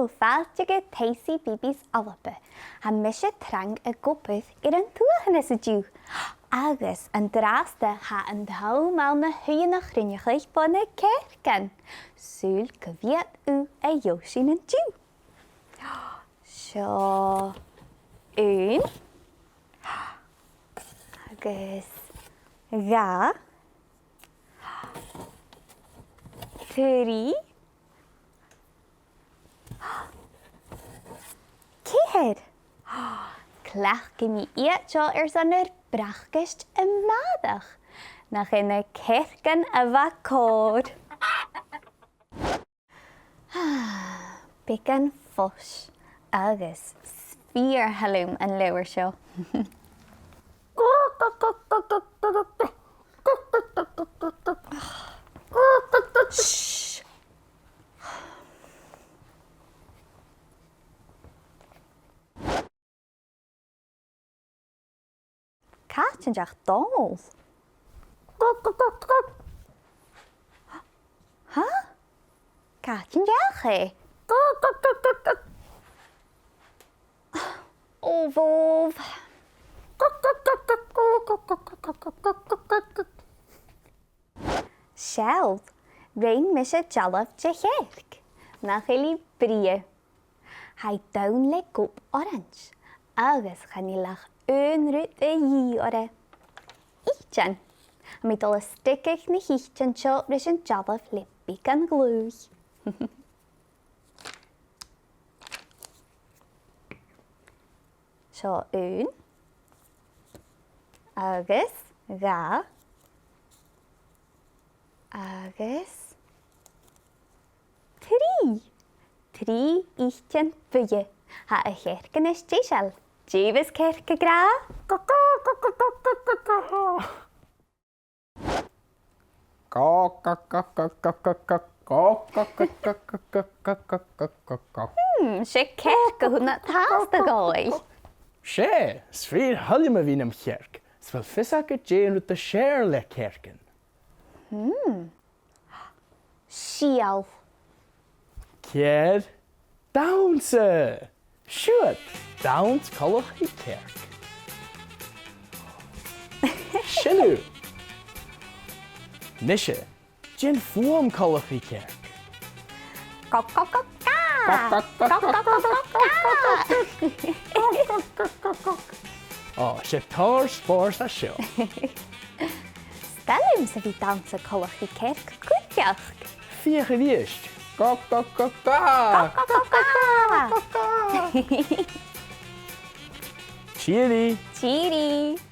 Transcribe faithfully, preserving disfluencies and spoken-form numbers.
Fàilte gu Taigh-sgìre Bìobais Alba. Tha mise trang ag obair air an tuathanas an-diugh. Agus an-dràsta tha an t-àm ann a thaobh na cruinneachadh bho na cearcan. Saoil cia mheud a gheibh sinn an-diugh. Seo aon. Agus dhà. Trì. Ceithir. Cleachdaidh mi iad seo airson ar bracaist a-màireach. Nach e na cearcan a bha còir. Beagan fois agus 's fìor thoil leam an leabhar seo. Shh. Càit an deach Dòmhnall? Ha? Càit an deach e? Ò, bhobh. Seall, rinn mise dealbh de chearc. Nach eil i brèagha? Tha i donn le gob orains, agus chan eil ach aon rud a dhìth oirre. Itean. Tha mi a' dol a stiogadh na h-itean seo ris an dealbh le beagan glaodh. Seo aon. Agus dhà. Agus trì. Trì itean buidhe. Tha a' chearc a-nis deiseil. Dè bhios cearc ag ràdh? Hmm, 's e cearc a th' ann an-dràsta, a Dhòmhnaill. 'S e, 's fìor thoil leam a bhith nam chearc. 'S a bheil fios agad dè an rud as fheàrr le cearcan? Hmm. Sìol. Ceart. Dannsa! Siuthad, danns coltach ri cearc. Sin thu. Nise, dèan fuaim coltach ri cearc. Coc, coc, coc, ca. Coc, coc, coc, coc, coc, coc, ca. Ò, 's e tòrr spòrs a tha seo. 'S toil leamsa a bhith a' dannsa coltach ri cearc cuideachd. Feuch a-rithist. Coc, coc, coc, ca. Coc, coc, coc, ca. Tìoraidh. Tìoraidh.